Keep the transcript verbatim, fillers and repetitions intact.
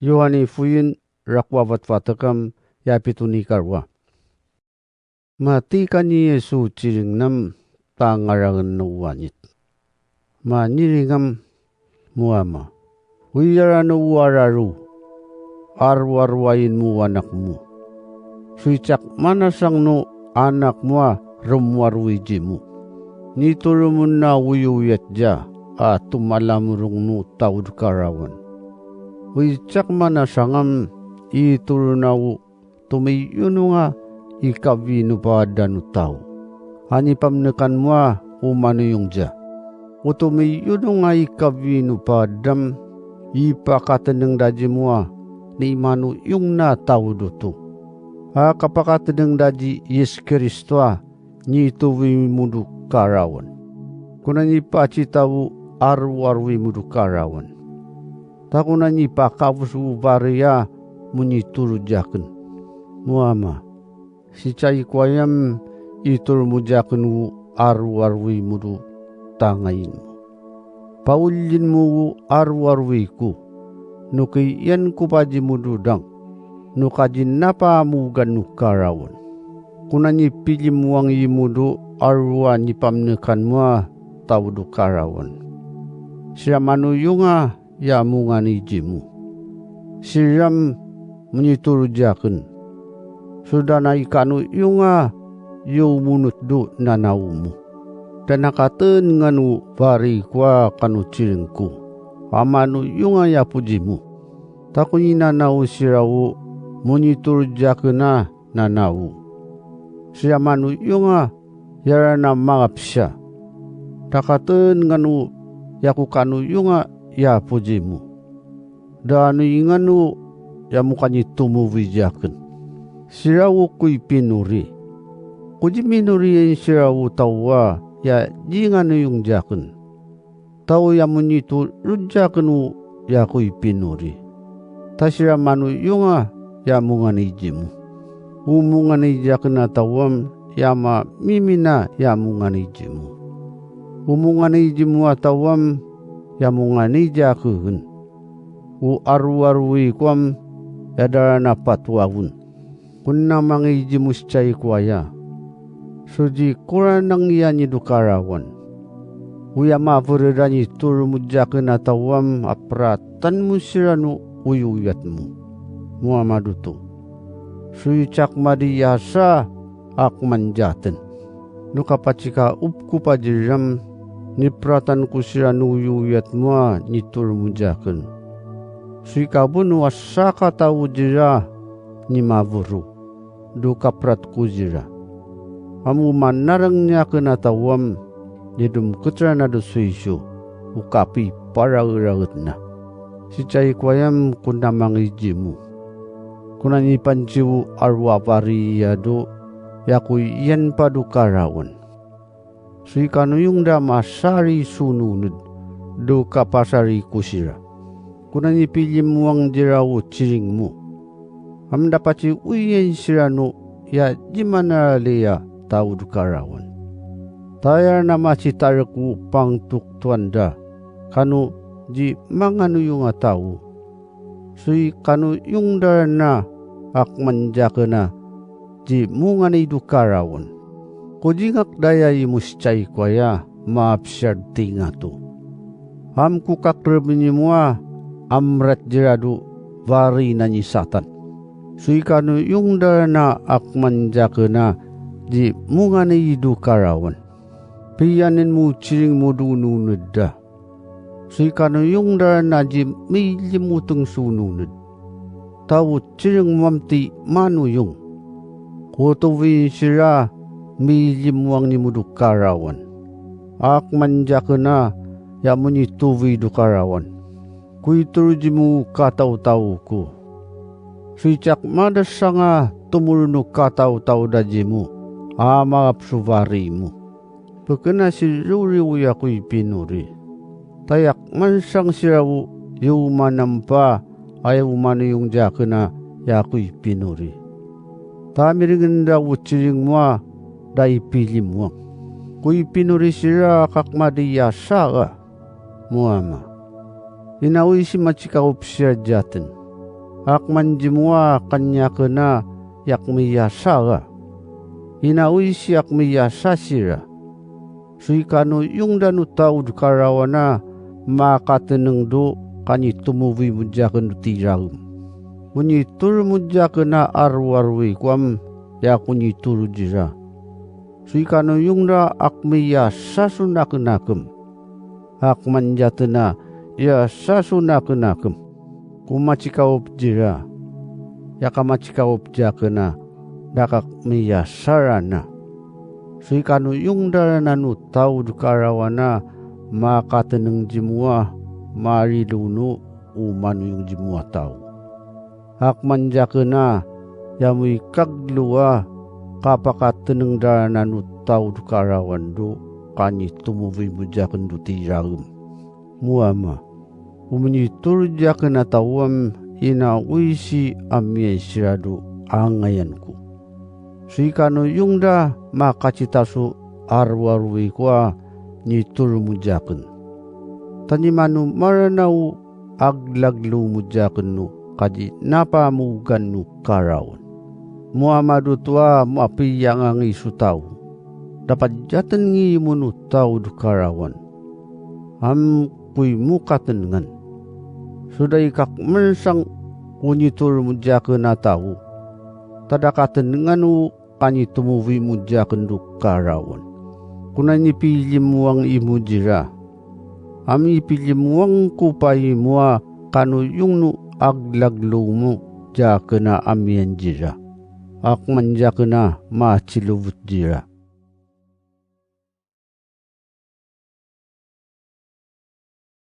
Yohani fuyin rakwa vatvatakam ya pituni karwa. Ma tika ni Yesu ciring nam ta ngaragen no wanit. Ma niringam muama. Uyara no uararu. Arwaruain mu anak mu. Suicak mana sang no anak mua rumwarui jimu. Ni turumun na uyu yat ja a tumalamurung no taud karawan. Uicak mana sangam i turunau tumiyununga ikawi nu padan tau. Ani pamnekan mua umanuyung ja. Utumiyununga ikawi nu padam ipakateneng daji mua ni manuyung na tau dutu. Aka pakateneng daji Yesus Kristua ni tuwi mudu karawan. Kuna ni paci tau aru-arui mudu karawan. Takuna ni pakawus ubaria muni turu jaken. Muama. Si cai kuayam itur mujaken wu aru-arui mudu tangain mu. Paulin mu wu aru-arui ku. Nuki yan ku paji mudu dang. Nukaji napa mugan nukarawan. Kuna ni pilim wang i mudu arua ni pamnekan mua tau dukarawan. Sira manuyunga ya mungani jimu. Siram munyitur jaken. Sudana ikanu yunga yu munut du nanaumu. Dan nakaten nganu bari kwa kanu ciringku. Amanu yunga ya pujimu. Takuni nanau sirawu munyitur jakena nanau. Siramanu yunga yarana mangapsya. Dakaten nganu yaku kanu yunga ya pujimu. Danu inganu ya mukani tumu wijaken. Sirawu kui pinuri. Kuji minuri sirawu tauwa ya jinganu yung jaken. Tau ya munyitu rujakenu ya kui pinuri. Tasira manu yunga ya mungani jimu. Umungani jakena tawam ya ma mimina ya mungani jimu. Umungani jimu atawam ya mungani jakegen. U aru-arui kwam ya darana patwawun. Kunna mangi jimu sicai kwaya. Suji kuranang ya nyidu karawan. Uya mafurira nyitur mujaken atawam apratan musiranu uyu uyat mu. Muamadutu. Suyu cak madi yasa ak manjaten. Nukapacika upku pajiram nipratan kusiranu uyu uyat mua nyitur mujaken. Suika bunu asaka tau jira ni mavuru. Du kaprat kujira. Amu manarang nyakena tawam nidum kutrana du suisu ukapi parageragetna. Sicai kwayam kuna mangijimu. Kuna nipanciwu arwa pari yadu yaku yan padu karawan. Suikanu yung da masari sununud du kapasari kusira. Kuna ni pilimuang jirawu ciringmu. Am dapaci uyen siranu ya jimana leya tau du karawan. Tayar nama citarek wu pangtuk tuanda kanu ji manganu yung atau. Sui kanu yung darana ak manjakena ji mungani du karawan. Kujingak daya imu sicai kwaya maap syad tingatu. Am kukak rebini mua amrat jiradu wari nanyi satan. Sui kanu yung darana ak manjakena ji mungani du karawan. Piyanin mu ciring mudu nunedda. Sui kanu yung darana ji milim uteng sununed. Tau ciring mamti manu yung. Kutuwi sira milim wang ni mudu karawan. Ak manjakena ya munyi tuwi du karawan. Kuitur jimu katau-tauku. Suicak madasanga tumurunu katau-tau dajimu. Ama apsubarimu. Pekena siruri uya kui pinuri. Tayak mansang sirawu yu manampa ay umanuyung jakena ya kui pinuri. Tamiringen dawu ciring mua dai pilim wang. Kui pinuri sira kak madi yasa ga. Muama. Inawi si macikaup sira jaten. Ak manjimua kanyakena yak miyasa ga. Ina uisi yak miyasa sira. Suikano yongdano taod karawana makatenengdo kanitomoboi mojakendo tiraem. Onitoro mojakena aroaroy koam yak onitoro dira. Suikano yongda ak miyasa so nakenakem. Ak manjatena yasa so nakenakem. Ko machikaop dira. Yaka machikaop jakena dakak miyasa rana. Suikano yongdara nano taod karawana makateneng jimoa marilono o manoyong jimoa tao. Ak manjakena yamo ikagloa kapakatenengdara nano taod karawando kanitomoboi mojakendo tiraem. Moama. O monitoro jakena taoam ina uisi a miyaisirado angayan ko. Suikano yongda makachitaso aroaroy koa nitoro mojaken. Tanimano marana o aglaglo mojaken no kadi napamogano karawan. Moama dotoa moapiyangangi so tao. Dapajaten ngi mono taod karawan. Am koimo katenengan. Soda ikakmensang onitoro mojakena tao. Tada katenengan o kanitomoboi mojakendo karawan. Kona inipilimoang imo dira. Am ipilimoang ko paimoa kano yongno aglaglo mojakena a miyan dira. Ak manjakena machilobot dira.